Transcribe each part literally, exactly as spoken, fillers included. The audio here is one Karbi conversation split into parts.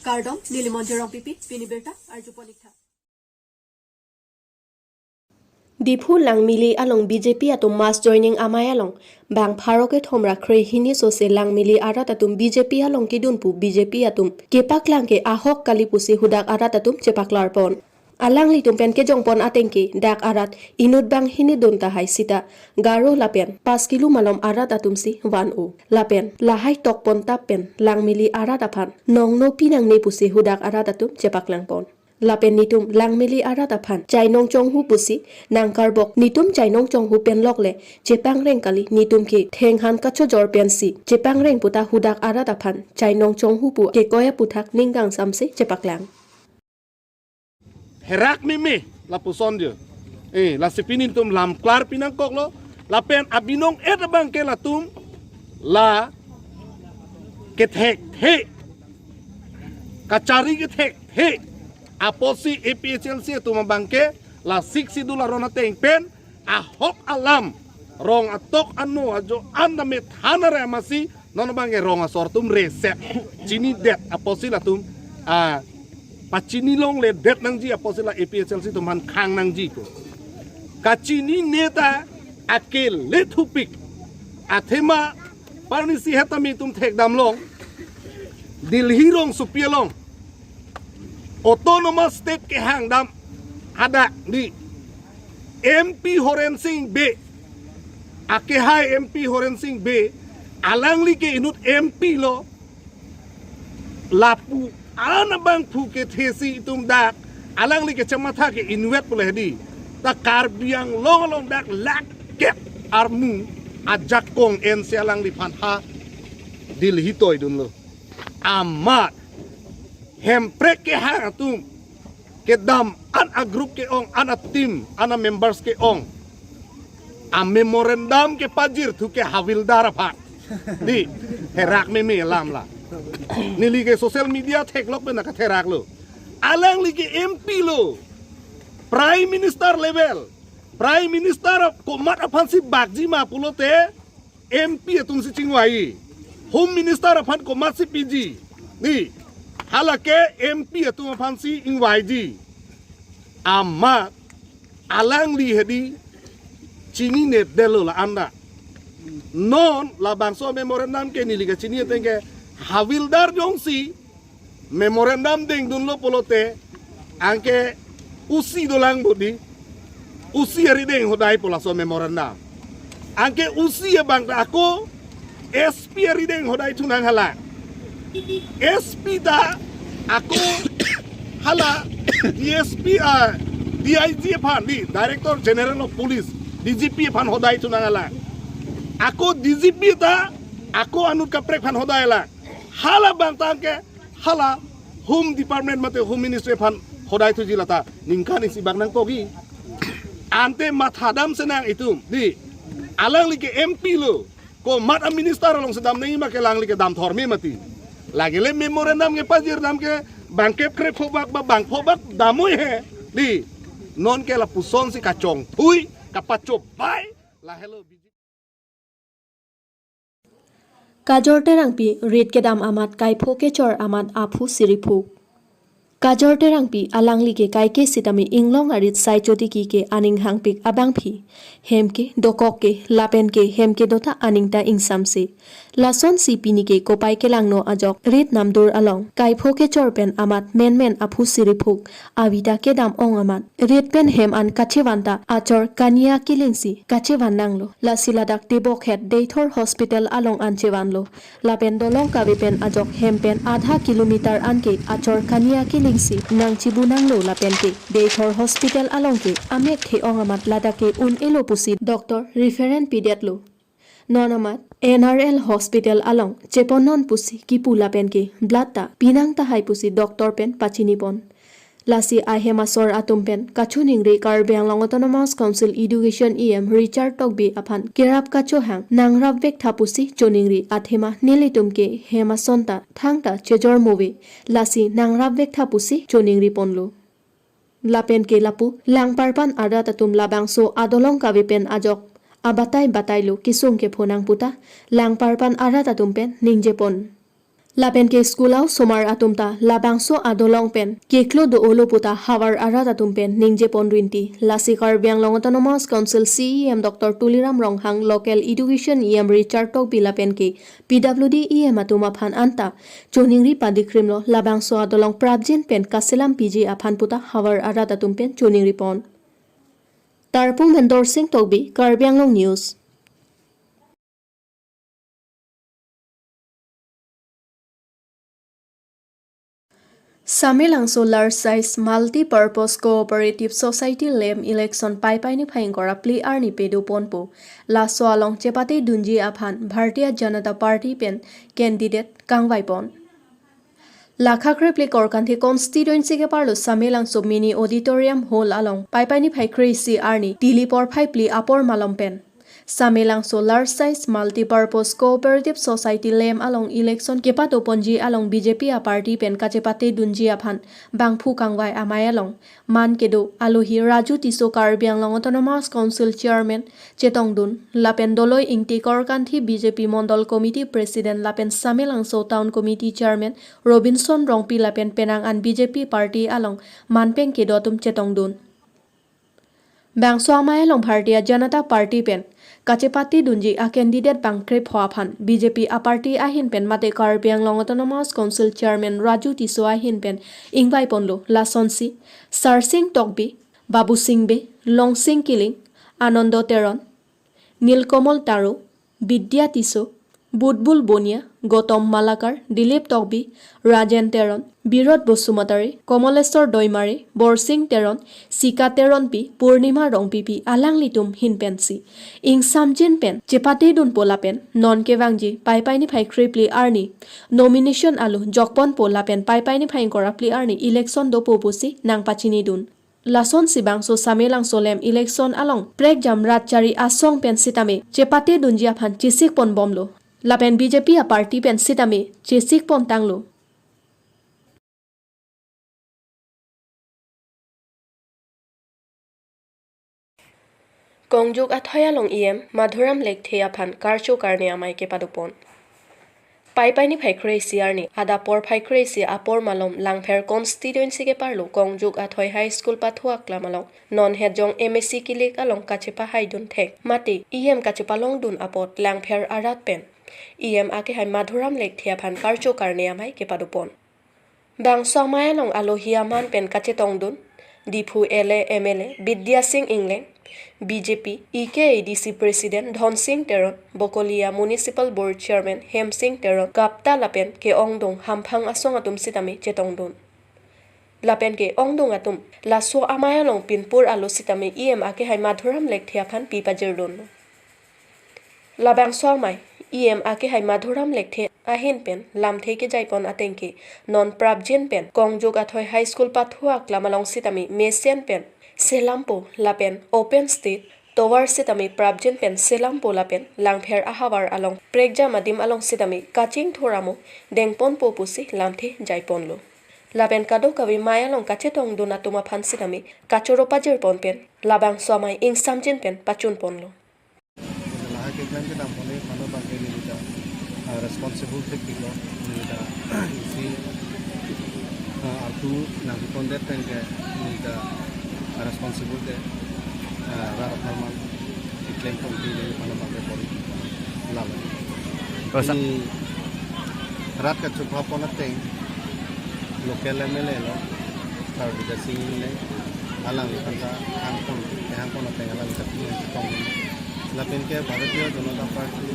Kardom, neli Monjir Rongpipi, pini birta arjupon ik tha. Diphu Langmili along B J P atum mass joining amei along bang pharo kethom ra kre hini sose Langmili arat atum B J P along kedun pu B J P atum kepaklang ke ahok kali pusi hudak arat atum chepaklarpon. Alanglitum pen kejongpon ateng ke dak arat inut bang hini dun tahai sita Garo lapen Paskilu malom arat atum si van-o. Lapen lahai tokpon tap pen Langmili arat aphan nongno pinangne pusi hudak arat atum chepaklangpon. Lapen nitum Langmili arat aphan chainong chonghu pusi nangkarbok, nitum chainong chonghu pen lok le chepangreng kali, nitum ke thenghan kachojor pensi chepangreng puta hudak arat aphan chainong chonghu pu kekoi aputhak ning kangsamse chepaklang. Herak meme lapuson jo. Eh, lasi pini netum lamklar pinangkoklo. Lapen abinong et abang ke latum la kethekthe, kachari kethekthe apotsi A P H L C atum abang ke la Sixth Schedule aron ateng pen ahok alam rong atok ano ajo an dame than are amasi non abang ke rong asor atum reset chinidet apotsi latum, ah, pachini longle det nangji apotsi la A P H L C atum aphan khang nangji ko. Kachinine ta akele thupik. Athema parnisi hetame itum thekdam long, Delhi rongsopi along Autonomous State kehangdam hadak di M P Horen Sing Bey, akehai M P Horen Sing Bey, alangli ke inut M P lo, lapu an abangphu kethe si itum dak alangli kechematha ke inutvet pule di. Ta Karbi Anglong along dak lakh kep armu ajakong ensi alangliphan ha Delhi toidunlo. Amat Hemprek kehang atum kedam an a-group ke-ong, an a-team, an a-members ke-ong, a-memorandum kepajirthu ke Havildar aphan. Di, herak meme alam la. Neli ke social media theklok pen nangkatheraklo. Alangli ke M P lo, Prime Minister level, Prime Minister komat aphansi bakji ma pulote M P atumsi chingvai. Home Minister aphan komatsi piji. Di, hala ke M P atum aphansi ingvaiji. Amat alangli hedi chininedetlo la-an ta. Non labangso memorandum ke neli kachini ateng ke Havildar jongsi memorandum dengdunlo pulote, anke O C dolang bodi, O C arideng hodai pu laso memorandum. Anke O C abang ta ako S P arideng hodai thunang hala. S P ta ako hala D S P, ah, D I G aphan, di, Director General of Police, D G P aphan hodai thunang hala. Ako D G P ta ako anut kaprek aphan hodai la. Hala abang ta anke hala Home Department mate Home Ministry aphan hodai thuji lata ningkan isi bak nangkokji. Ante mathadam senang itum, di, alangli ke M P lo, komat a-minister alongsi dam nangji ma ke alangli ke dam thorme mati. Lagile memorandum kepajirdam ke bangkep krepho bak ba bangpho bak damoi he, di, non ke lapusonsi kachongthui, kapachobai, lahelo. Kajor Terangpi rit kedam amat kaipho kechor amat aphu siriphuk. Kajor Terangpi alangli ke kaike sitame inglong arit sai chodiki ke aning hangpik abangpi. Hem ke dokok ke lapen ke hem kedo ta aning ta ingsamse. Lasonsi pini ke kopai kelangno ajok rit namdur along kaipho kechor pen amat menmen aphu siriphuk avita kedam ong amat rit pen hem an kachevan ta achor kania kilingsi kachevan nanglo. Lasi ladak Dibokhet Deithor Hospital along an chevanlo. Lapen dolong kave pen ajok hem pen adha kilometer anke achor kania kilingsi nangchibu nanglo lapen ke Deithor Hospital along ke amek the-ong amat ladak ke un-elo pusi doctor reference pidetlo. Non amat N R L Hospital along cheponnon pusi kipu lapen ke blood ta pinang tahai pusi doctor pen pachinipon. Lasi ahem asor atum pen kachoningri Karbi Anglong Autonomous Council Education E M Richard Tokbi aphan kerap kachohang nangrapvek tha pusi choningri athema nelitum ke hem ason ta thangta chejor move, lasi nangrapvek tha pusi choningri ponlo. Lapen ke lapu Langparpan arat atum labangso adolong kave pen ajok abatai batailo kesung kepho nang puta Langparpan arat atum pen ningjepon. Lapen ke school a-osomar atum ta labangso adolong pen keklo do-olo puta havar arat atum pen ningje pon rinti. Lasi Karbi Anglong Autonomous Council C E M Doctor Tuliram Ronghang, local education E M Richard Tokbi lapen ke P W D E M atum aphan anta choningri padikrimlo, labangso adolong prapjin pen kaselam piji aphan puta havar arat atum pen choningri pon. Tarpung pen Dorsing Tokbi, Karbi Anglong News. Samelangso Large Size Multi-Purpose Cooperative Society lem election Paipai niphai ingkoi ra phli arni pado ponpo. Laso along chepate dunji aphan Bharatiya Janata Party pen candidate kangvai pon. Lakha krephli Korkanthi constituency keparlo Samelangso Mini Auditorium Hall along Paipai niphai kre-isi arni tili porphai phli apor malom pen Samelangso Large Size Multi-Purpose Cooperative Society lem along election kepado ponji along B J P a-party pen kachepate dunji aphan bangphu kangvai amei along man kedo alohi Raju Tisso, Karbi Anglong Autonomous Council Chairman, chetongdun, lapen Doloi Ingti, Korkanthi B J P Mondol Committee President lapen Samelangso Town Committee Chairman Robinson Rongpi lapen penang an B J P party along manpeng kedo atum chetongdun. Bangso amei along Bharatiya Janata Party pen kachepate dunji a-candidate bang krepho aphan B J P a-party ahin pen mate Karbi Anglong Autonomous Council Chairman Raju Tisso ahin pen ingvai ponlo. Lasonsi Sarsing Tokbi, Babusing Bey, Longsing Killing, Anando Teron, Nilkomol Taro, Bidya Tisso, Budbul Bonia, Gotom Malakar, Dilip Tokbi, Rajen Teron, Birot Basumatary, Komoleswar Doimari, Borsing Teron, Sika Teronpi, Purnima Rongpipi alanglitum ahin pensi ingsamjin pen chepate dunpo lapen non kevangji Paipai niphai krephli arni nomination alo jokponpo lapen Paipai niphai ingkoi ra phli arni election dopo pusi nangpachinidun. Lasonsi bangso Samelangso lem election along prekjam rat chari asong pen sitame chepate dunji aphan chesik ponbomlo. Lapen B J P a-party pen sitame chesik pontanglo. Kongjuk athoi along E M Madhuram Lekthe aphan karcho karne amei kepado pon. Paipai niphai kre-isi arni adap porphai kre-isi apor malom Langpher constituency keparlo Kongjuk athoi high school pathu aklam along non hetjong M A C kilik along kachepahaidun thek mate E M kachepalongdun apot Langpher arat pen E M akehai Madhuram Lekthe aphan karcho karne amei kepado pon. Bangso amei along alohi aman pen kachetongdun Diphu L A M L A Bidya Sing Engleng, B J P E K A D C President Dhonsing Teron, Bokolia Municipal Board Chairman Hemsing Teron, Gapta lapen ke-ongdung hamphang asong atum sitame chetongdun. Lapen ke-ongdung atum laso amei along pinpur alo sitame E M akehai Madhuram Lekthe aphan pi pajirdun. Labangso amei E M akehai Madhuram Lekthe ahin pen lamthe kejaipon ateng ke non prapjin pen Kongjuk athoi high school pathu aklam along sitame mesen pen selampo lapen open stage tovar sitame prapjin pen selampo lapen Langpher ahavar along prekjam adim along sitame kachingthur amo dengponpo pusi lamthe jaiponlo. Lapen kadokave amei along kachetongdun atum aphan sitame kachoro pajirpon pen labangso amei ingsamjin pen pachunponlo. Lahai keklem kedam pon-e mano bangke neli ta, ah, responsible thekpiklo, neli ta isi, ah, artu nangpipondet pen ke neli ta responsible ke, ah, rat apharman keklem ponpi neli mano bangke pon lalo. Kosa- Neli rat kachepapon ateng local M L A lo, Sir Bidya Sing Engleng, alangliphan ta hangpon, kehangpon ateng alangli ta pini chetong. Lapen ke Bharatiya Janata Party,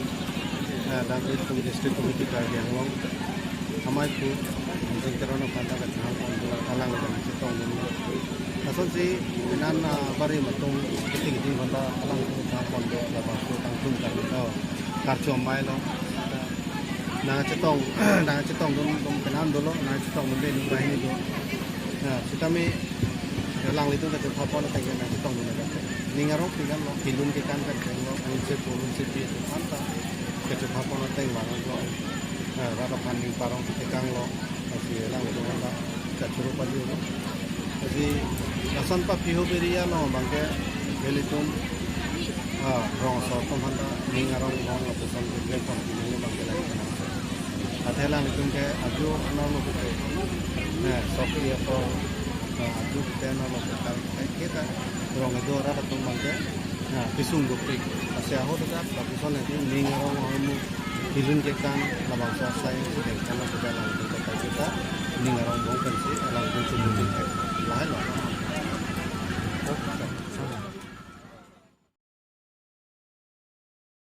eh, Dangri Tum District Committee Karbi Anglong, amei pu, Jing Teron aphan ta kachehangpon, alangli ta chetongdun. Lasonsi, inan, ah, bari matung, kiti kiti aphan ta, alangli ta hangpon do, labangso tangtum karbi, oh, karcho amei lo. Nangchetong, nangchetongdun, dum kenan dolo, nangchetongdun de, nung banghini do. Nah, sitame, alanglitum kachepapon ateng ke nangchetongdun aja. Ning arong pingan lo, pilun kekan kan lo, unse pulun se pi, anta, kachepapon ateng lo. Nah, rat aphan ning parong ketekang lo, lasi alanglitum anta kachoro pajirlo. Lasi lason papiho beri along bangke ilitum, ah, rongso atum aphanta ning arong arong lapuson ke platform ke ning bangke lagi kenang. Ate Alangtum ke ajo anon lo ke, eh, sokri ako, eh, ajo ke anon lo ke, kita rong edo arat atum abang ke, eh, kesung dopik. Lasi ahut ta, tapi son itu ning arong ahormu hilun kekan, labangso asai, si dengkan lo ke alangtum ke kita, ning arong bong pensi, alangtum chulu